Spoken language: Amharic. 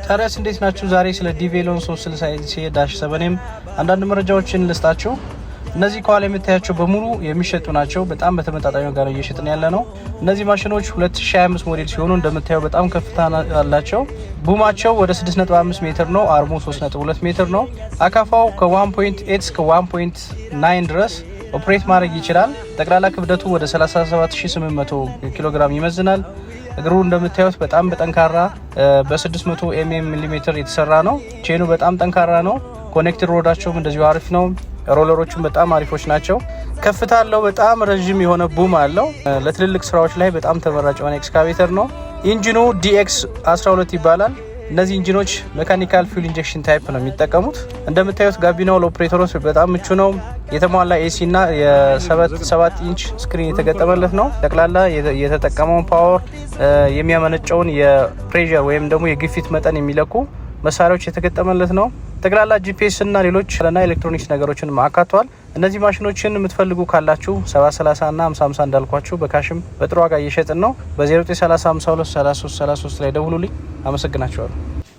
ታዲያስ እንዴት ናችሁ? ዛሬ ስለ ዲቬሎን 360 LCA-7M አንዳንድ መረጃዎችን ልስጣችሁ። እነዚህ ከኋላ የምታያቸው በሙሉ የሚሸጡ ናቸው። በጣም በተመጣጣኝ ዋጋ ነው እየሸጥን ያለ ነው። እነዚህ ማሽኖች 2025 ሞዴል ሲሆኑ እንደምታየው በጣም ከፍታ አላቸው። Boom ኣቸው ወደ 6.5 ሜትር ነው። Arm ኡ 3.2 ሜትር ነው። አካፋው ከ1.8 እስከ 1.9 ድረስ operate ማድረግ ይችላል። ጠቅላላ ክብደቱ ወደ 37800 ኪሎ ግራም ይመዝናል። እግሩ እንደምታዩት በጣም በጠንካራ በ600 ሚሊሜትር የተሰራ ነው። Chain ኑ በጣም ጠንካራ ነው። Connector rod ኣቸውም እንደዚሁ አሪፍ ነው። Roller ኦቹም በጣም አሪፎች ናቸው። ከፍታ አለው። በጣም ረዥም የሆነ boom አለው። ለትልልቅ ስራዎች ላይ በጣም ተመራጭ የሆነ ኤክስካቬተር ነው። Engine ኑ DX 12 ይባላል። እነዚህ engine ኖች mechanical fuel injection type ነው የሚጠቀሙት። እንደምታዩት ጋቢናው ለኦፕሬተሮች በጣም ምቹ ነው። የተሟላ AC እና የ7 inch screen የተገጠመለት ነው። ጠቅላላ የተጠቀመውን power፣ የሚያመነጨውን የ pressure ወይም ደግሞ የግፊት መጠን የሚለኩ መሳሪያዎች የተገጠመለት ነው። ጠቅላላ GPS እና ሌሎች እና ኤሌክትሮኒክስ ነገሮችን አካቷል። እነዚህ ማሽኖችን የምትፈልጉ ካላችሁ 730 እና 50 እንዳልኳችሁ በ cash ም በጥሩ ዋጋ እየሸጥን ነው። በ0930 52 33 33 ላይ ደውሉልኝ። አመሰግናችኋለሁ።